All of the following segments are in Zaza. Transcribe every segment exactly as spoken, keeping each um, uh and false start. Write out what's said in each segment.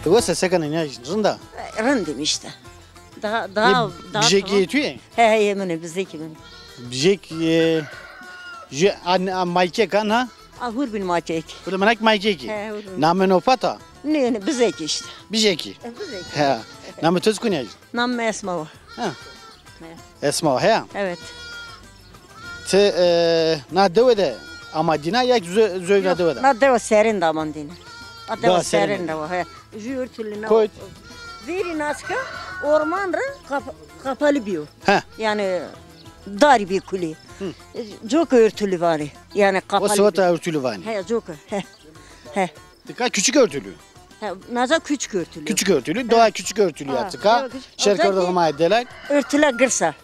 Wes a, se kena, nîya rind a? Rind îme îşte. Daha, daha, daha bijekî tamam. Yê tu yê? He, he, yê min ê, bizekî min. Bijek, e, jü, a, a, maykek a na? A, Hurbîn maykek. Hurbîn maykek. He, Hurbîn. Namê no pata? Nê, nê, bizekî îşte. Bijekî. E, bizekî. He. Namê to çik o nîya? Namê mi Esma wa. Ha. He. Esma wa, he? Evet. Ti, e, na dewe de amadîna ya ki zö-, zöy na dewe de? Na dewe serên de amandîne. A dewe serên de wa, he. Jü örtülü na. Koyt. Verî naska orman rê kap-, kapalı bîyo. He. Yani darî bî kulî. Hı. E, coka örtülü vanê. Yani kapalı. O seweta örtülü vanê. He, coka. He. He. Tika küçük örtülü. He, naza küçük örtülü. Küçük örtülü. He. Doğa küçük örtülü ya tika. Şêr kerdo Homa delal. Örtüle girs a.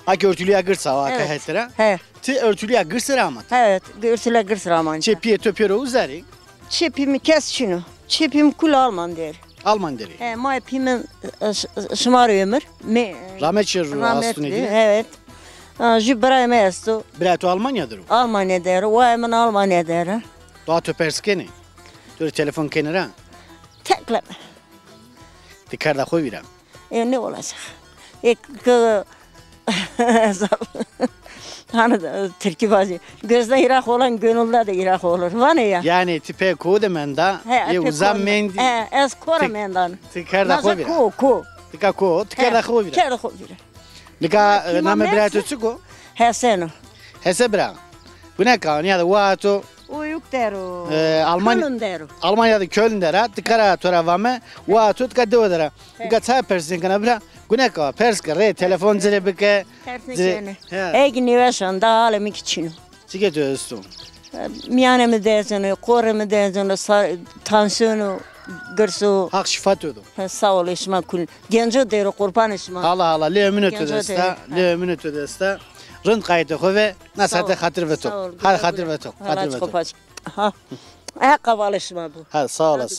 A ki örtülüya girs a, o aka hetira. He. Ti örtülüya girs ra amat? Evet, örtüle girs ra amat. Çê pîyê to pêro uza rê? Çê pîyê mi kes çin o. Çê pîyê mi kul Alman der. Alman der. He, mayê pîyê mi, e, ş-, şima rê ömür. Me-, rahmet çê ro, rahmet astune bi, dî. Evet. A, jü birayê mi esto. Birayê to Almanya der o? Almanya der o. Wayê min Almanya der o. Doğa to pers kenê? To rê telefon kenê ra? Tekle. Ti kerda xo vîra? E, ne olacak? E, k-, hani de, Tirkî vajî. Gözde Irak olan gönülde de Irak olur. Vanê ya. Yani ti pê ko de menda, he, e, uza mendî. He, ez ko ra mendan. Ti kerda xo vîra? Ko, ko. Tika ko, ti kerda xo vîra? Kerda xo vîra. Nika, e, namê birayê to çik o? Hesen o. Hese bira. Guneka, nîya de wa to. Oyuk der o. E, Alman-, Köln der o. Almanya de Köln der a. Tika ra to ra vame, wa to tika dewe der a. He. Nika çay persên kena bira. Guneka, pers ke, rê telefon ci rê bike. Pers nêkenê. He. Eg nêweşan, da halê mi ki çin o. Çike to esto? Mîyanê mi derzeno, qorê mi derzeno, sa-, tansiyonu, girso. Haq şifa to do. He, sağ ol, şima kul. Genco der o, qurbanê şima. Hala, hala, lê emîne to desta, lê emîne to desta. Rind qayîtê xo ve, na serte xatir ve to. Hadi xatir ve to, xatir ve to. Ha. E, qavalê şima bu. Hadi, sağ olasın.